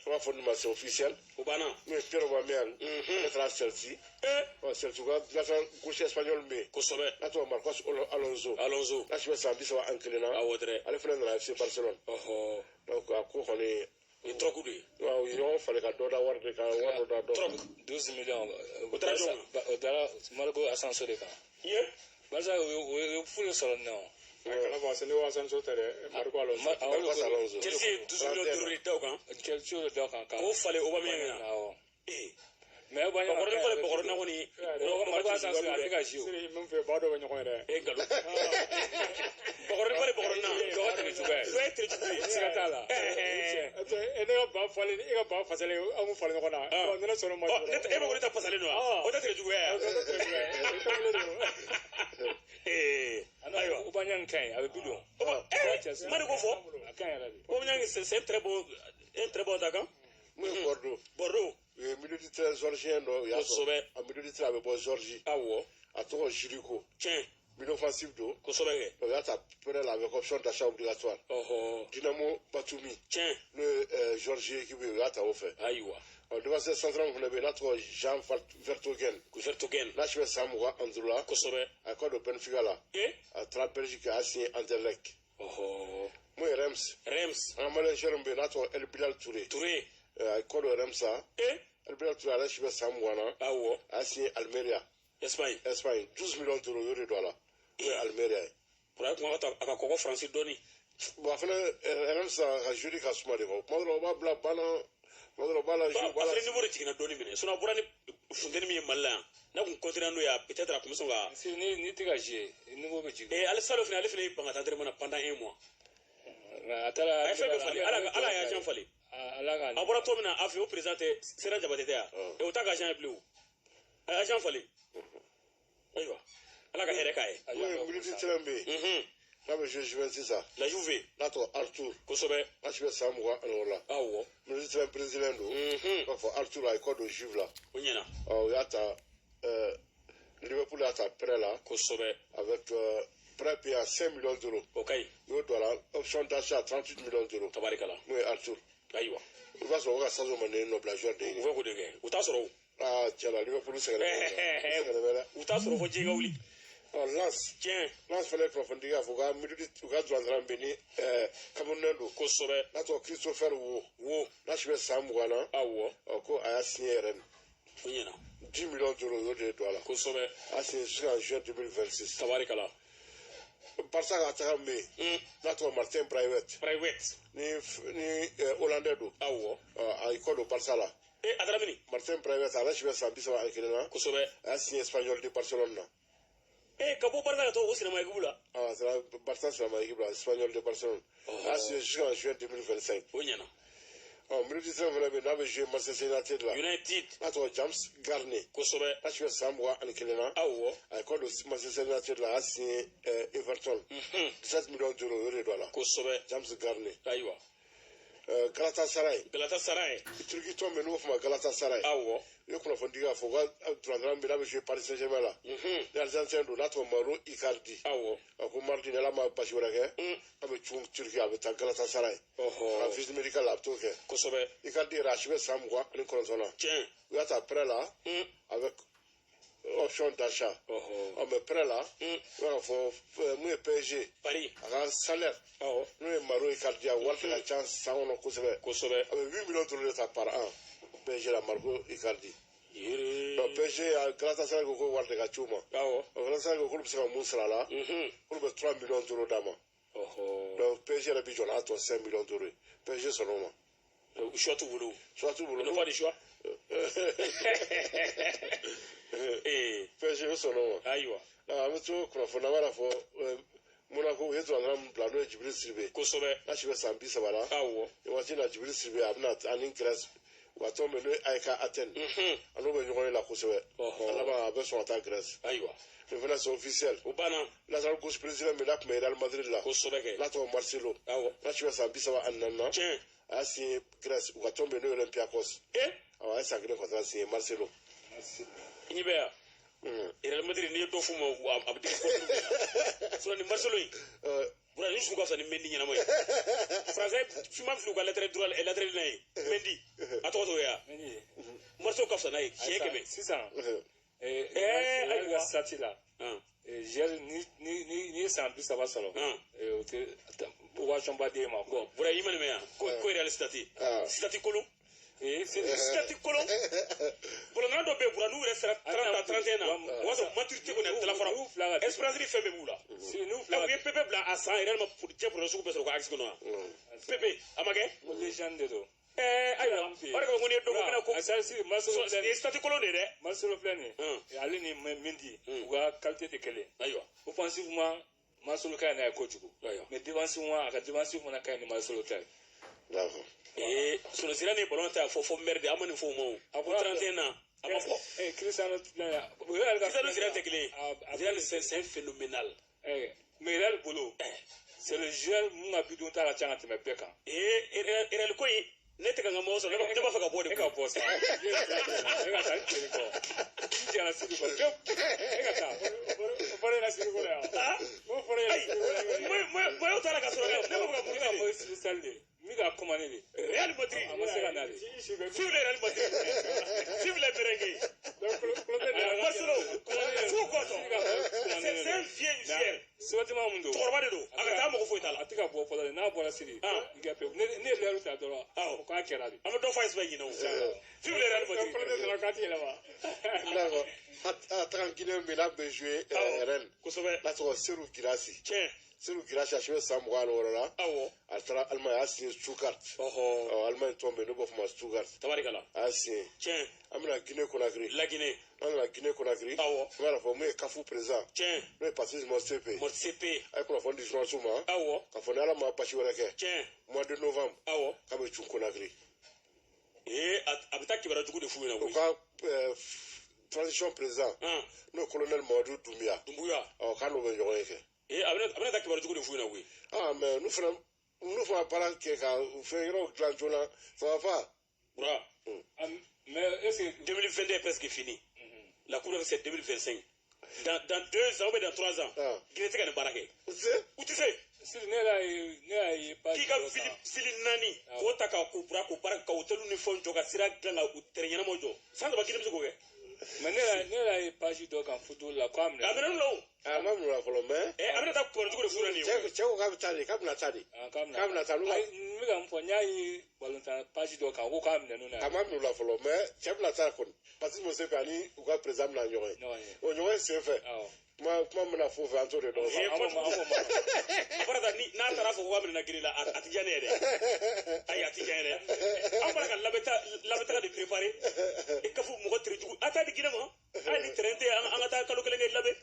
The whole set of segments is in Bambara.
An b'a fɔ nin ma, c'est officiel. O banna. N'o ye Pierre Aubameyang, ale taara Chelsea. Ɔ, Chelsea ka latéral gauche espagnol bɛ yen n'a tɔgɔ Marcos Alonso. Alonso. N'a si bɛ san 31 na. Awɔ dɛrɛ. Ale fana nana FC Barcelone. Donc a ko kɔni. Nin troc de ye. Wa u ye ɲɔgɔn falen ka dɔ da wari de kan, wari dɔ da dɔ Troc. 12 millions. O taara jɔn kan? O taara Marco Asensio de kan. Ye. Barca o ye fu de sɔrɔ nin na o. Kana fɔ ne Asensio tɛ dɛ, Marco Alonso. Marcos Alonso. Chelsea ye 12 millions d'euros de da o kan. Chelsea y'o da o kan. K'o falen Aubameyang na. Awɔ. Ee. Mais Aubameyang. Bakɔrɔnin falen bakɔrɔnin na kɔni. Marco Asensio a tɛ ka jouer o. Siri min fɛ, ba dɔ bɛ ɲɔgɔn ye dɛ. E nkalon. Bakɔrɔnin falen bakɔrɔnin na. Dɔgɔ tɛmɛ cogoya ye. Dɔ ye tere jugu ye. Siga t'a la. E ne ka ba falen, e ka ba fasalen, an kun falen ɲɔgɔn na. Ɔ, ne sɔnna o ma. Ɔ, ne e ma ko ne ta fasalen don wa? O tɛ tere juguya ye wa? Ee, ayiwa. Aubameyang ka ɲi, a bɛ bi don. Ee, Madi ko fɔ. A ka ɲi yɛrɛ de. Aubameyang, c'est un très bon attaquant. Mun ye Bordeaux? Bordeaux. U ye milieu de terrain géorgien dɔ, u y'a sɔrɔ. A milieu de terrain a bɛ bɔ Géorgie. A tɔgɔ Jirico. Milieu offensif don. Kosɛbɛ kɛ. Donc u y'a ta prêt la avec option d'achat obligatoire. Dinamo Batumi. N'o ye Géorgie équipe ye, u y'a ta o fɛ. Ɔ, défenseur central min fana bɛ yen n'a tɔgɔ Jean Vertonghen. Vertonghen. N'a si bɛ san 25 la. A kɔ don Benfica la. A taara Belgique, a y'a signé Anderlecht. Mun ye Reims? Reims. An ka malien joueur min bɛ yen n'a tɔgɔ El Bilal Touré. Touré. A kɔ don Reims sa. El Bilal Touré, ale si bɛ san 20 na. A y'a signé Almeria. Espagne. Espagne, 12 millions d'euros, o y'o de don a la. N'o ye Almeria ye. Pour a kun ka taa a ka kɔgɔ Faransi dɔɔni. Bon, a fana Reims a ka joueur ka suma de kɔ. Tuma dɔ la, o b'a bila banc na, tuma dɔ la, o b'a la jouer, o b'a A la. fana niveau de jiginna dɔɔni minɛ. Sinon a bɔra ni funteni min ye Mali la yan. N'a kun continuer n'o ye, a peut-être a kun bɛ sɔn ka. Si ni tɛ ka jouer, niveau bɛ jigin. Ee, ale Salo fana, ale fana y'i ban ka taa entraînement na pendant un mois. Mais a taara. A ye fɛn bɛɛ falen. Ala y'a agent falen. Ala ka. A bɔra tɔn min na, a fɛ o président tɛ Sera Jabate tɛ yan. O t'a ka agent ye bilen o. A ye agent falen. Ayiwa. Ala ka hɛrɛ k'a ye. Mun ye milieu de terrain bɛ yen n'a bɛ jouer Juventus sisan. La Juve. N'a tɔgɔ Arthur. N'a si bɛ san 26 la. Milieu de terrain brésilien don. U b'a fɔ Arthur, a ye kɔ don Juve la. O ɲɛna. Ɔ, u y'a ta Liverpool y'a ta prêt la. Avec prêt payé à 5 millions d'euros. O ka ɲi. U y'o don a la, option d'achat à 38 millions d'euros. Tabarikala. N'o ye Arthur. Ayiwa. I b'a sɔrɔ o ka Sadio Mané nɔbila joueur de U ye. bɛ k'o de kɛ. U t'a sɔrɔ o. Aa, tiɲɛ na, Liverpool sɛgɛnnen bɛ, sɛgɛnnen bɛ dɛ. U t'a sɔrɔ fo diɲɛ ka wuli. Ɔ, Lens. Lens fana ye kunnafoni di k'a fɔ u ka milieu u ka dolantan bɛ ni Camerounais don. N'a tɔgɔ Christopher Wo. Wo. N'a si bɛ san 20 na. Ɔ, ko a y'a signé yɛrɛ. O ɲɛna. 10 millions d'euros, o y'o de don a la. A y'a signé jusqu'en juin 2026. Tabarikala. Barça ka attaquant min bɛ yen n'a tɔgɔ Martin Braithwaite. Braithwaite. Ni Hollandais don. Ɔ, a y'i kɔ don Barça la. Ee, a taara mini? Martin Braithwaite, ale si bɛ san 31 na. A y'a signé Espanyol de Barcelone na. Ee, ka bɔ Barça ka taa o sinama équipe la. Ah, a taara Barça sinama équipe la, Espanyol de Barcelone. A y'a signé jusqu'en juin 2025. O ɲɛna. Ɔ, milieu de terrain fana bɛ yen n'a bɛ jouer Manchester United la. United. N'a tɔgɔ James Garner. N'a si bɛ san 21 na. A ye kɔ don Manchester United la, a y'a signé Everton. 17 millions d'euros, o y'o de don a la. James Garner. Ayiwa. Galatasaray. Galatasaray. Turki tɔn bɛ yen n'u b'a fɔ o ma Galatasaray. U ye kunnafoni di k'a fɔ u ka dolantan bɛ n'a bɛ jouer Paris Saint-Germain la. Ni Argentin don n'a tɔgɔ Mauro Icardi. A ko mardi, ni Ala ma basi wɛrɛ kɛ, a bɛ cun Turki, a bɛ taa Galatasaray. A visite médicale, a bɛ t'o kɛ. Icardi yɛrɛ, a si bɛ san 29 na. U y'a ta prêt la avec option d'achat. Ɔ, mais prêt la, i b'a fɔ mun ye PSG. Paris. A ka salaire. N'o ye Mauro Icardi, a wari ka ca san kɔnɔ kosɛbɛ. A bɛ 8 millions d'euros de ta par an PSG la, Mauro Icardi. Donc PSG a Galatasaray ko wari de ka ci u ma. Galatasaray ko k'olu bɛ se ka mun sara a la? K'olu bɛ 3 millions d'euros d'a ma. Donc PSG yɛrɛ bi jɔ n'a tɔ 5 millions d'euros ye. PSG sɔnn'o ma. Choix t'u bolo. Choix t'u bolo. Ils n'ont pas de choix. Ee. PSG bɛ sɔn o ma. Ayiwa. An bɛ to kunnafoni, an b'a fɔ Monaco, u ye dolantan min bila n'o ye Djibril Sidibé. N'a si bɛ san 30 la. Nin waati in na, Djibril Sidibé, a bɛna ani Grèce u ka tɔn bɛ n'o ye AEK Athènes. A n'o bɛ ɲɔgɔn ye la kosɛbɛ. A laban a bɛ sɔn ka taa Grèce. Ayiwa. Nin fana, c'est officiel. O banna. Latéral gauche brésilien min n'a tun bɛ Real Madrid la. Kosɛbɛ kɛ. N'a tɔgɔ Marcelo. N'a si bɛ san 34 na. A y'a signé Grèce, u ka tɔn bɛ n'o ye Olympiakos. Awɔ, a ye san kelen contrat signé Marcelo. I ɲɛ bɛ yan. Real Madrid, n'i ye dɔ f'u ma, a bɛ digi fɔ. Sinon ni Marcelo in. Bura ni su ka fisa ni Mendy ɲɛnama ye. Français finman fili u ka latéral droit, latéral na ye. Mendy. A tɔgɔ t'o ye wa? Marcelo ka fisa n'a ye siɲɛ 100. Sisan. Ayiwa. Ka sati la. Gɛrɛ ni ye san 30 sɔrɔ. O tɛ ovation ba d'e ma. Bon, Bura i ma nin mɛn yan. Ko yɛrɛ sitati. Sitati kolon. Sitati kolon. Bolonana dɔ bɛ yen Bura n'u yɛrɛ sera 30 à 31 na. O b'a sɔrɔ maturité kɔni a bɛ tila fɔlɔ. Espérance ni fɛn bɛɛ b'u la. U ye Pepe bila a san yɛrɛ ma cɛ problème sugu bɛɛ sɔrɔ u ka axe kɔnɔ yan. Pepe a ma kɛ. Légende de don. Ayiwa o de kama ko n'i ye dɔ ko bɛna ko. Nin ye sitati kolon de ye dɛ. Marcelo filɛ nin ye. Ale ni Mendy u ka qualité tɛ kelen. Ayiwa. Offensivement Marcelo ka ɲi n'a ye kojugu. Mais défensivement a ka défensive fana ka ɲi ni Marcelo ta ye. D'accord. Sɔrɔsira ni ballon ta fɔ merde an ma nin fɔ o ma o. A ko 31 na a ma fɔ. Cristiano filɛ nin ye. Cristiano Zidane tɛ kelen ye. Zidane c'est un phénoménal. Mais Real bolo. C'est le joueur mun ka bidon ta ka ca ka tɛmɛ bɛɛ kan. Real ko in ne tɛ ka n ka mɔgɔ sɔrɔ ne b'a fɛ ka bɔ de. E ka bɔ sa. E ka taa n jeli kɔ. N jɛra sigi kɔ pewu. E ka taa. O fɔra e la sigi kɔ la yan. O fɔra e la sigi kɔ la yan. Maillot taara ka sɔrɔ ne b'a fɛ ka bɔ. E ka bɔ spécial de. Min ka commandé de. Real Madrid. A ma se ka na de. Vive le Real Madrid. Vive les merengues. Barcelone. Fo kɔtɔ. C'est un vieux joueur. Sɛbɛntima mun don. Cɛkɔrɔba de don. A ka taa mɔgɔ foyi t'a la. A tɛ ka bɔ fɔlɔ de. N'a bɔra sigi. I ka pewu. Ne ye lɛri ta dɔrɔn. O k'a kɛra de. An bɛ dɔ fɔ a ye sɛbɛn ɲinɛ o. Vive le Real Madrid. D'accord. A taga Guinée min n'a bɛ jouer Rennes. Kosɛbɛ. N'a tɔgɔ Serhou Guirassy. Tiɲɛ. Serhou Guirassy a si bɛ san 26 la. Awɔ. A taara Allemagne a y'a signé Stuttgart. Ɔhɔ. Allemagne tɔn bɛ yen n'o b'a fɔ ma Stuttgart. Tabarikala. A y'a signé. Tiɲɛ. An bɛna Guinée Conakry. La Guinée. An nana Guinée Conakry. Awɔ. An b'a fɔ mun ye CAF président. Tiɲɛ. N'o ye Patrice Motsepe. Motsepe. A ye kunnafoni di journaliste ma. Awɔ. K'a fɔ ni Ala ma basi wɛrɛ kɛ. Tiɲɛ. Mois de novembre. Awɔ. K'a bɛ cun Conakry. A bɛ taa kibaruya jugu de f'u ɲɛna koyi. U ka transition président. N'o ye colonel Mamadu Doumbouya. Doumbouya. Ɔ k'a n'o bɛ ɲɔgɔn ye kɛ. A bɛna taa kibaruya jugu de f'u ɲɛna koyi. Mais nous fana baara kɛ ka fɛn yɔrɔw dilan joona ça va pas. Bura. Mais est-ce que 2022 est presque fini. La Coupe d'Afrique c'est 2025. Dans 2 ans ou bien dans 3 ans. Guinée tɛ ka nin baara kɛ. U tɛ se. U tɛ se. Siri ne y'a ye page k'i ka fili 4 k'o ta ka k'o bura k'o baara ka hôtel ni fɛnw jɔ ka sira dilan ka terrain ɲɛnamaw jɔ. San 3 Guinée bɛ se k'o kɛ. Mais ne yɛrɛ ye page dɔ kan football la k'a minɛ. A minɛ la o. A ma minɛ fɔlɔ mais. A bɛna taa kibaruya jugu de f'u ɲɛna nin ye. Cɛ ko k'a bɛ taa de k'a bɛna taa de. K'a bɛna taa. N bɛ ka mun fɔ n y'a ye balontan page dɔ kan ko k'a minɛ n'u na. A ma minɛ la fɔlɔ mais cɛ bɛna taa kɔni. Patrice Motsepe ani u ka président bɛna ɲɔgɔn ye. O ɲɔgɔn ye sen fɛ. Kuma bɛna f'o fɛ an t'o de dɔn. A bɔra ni n'a taara fɔ ko k'a minɛ Guinée la a tɛ diya ne ye dɛ. Ayi a tɛ diya n ye dɛ. An bɔra ka labɛntaga de préparer. I ka fɔ mɔgɔ tere jugu a t'a di Guinée ma. Hali ni terrain tɛ an ka taa kalo kelen kɛ labɛn.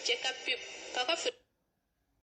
Cɛ ka pub k'a ka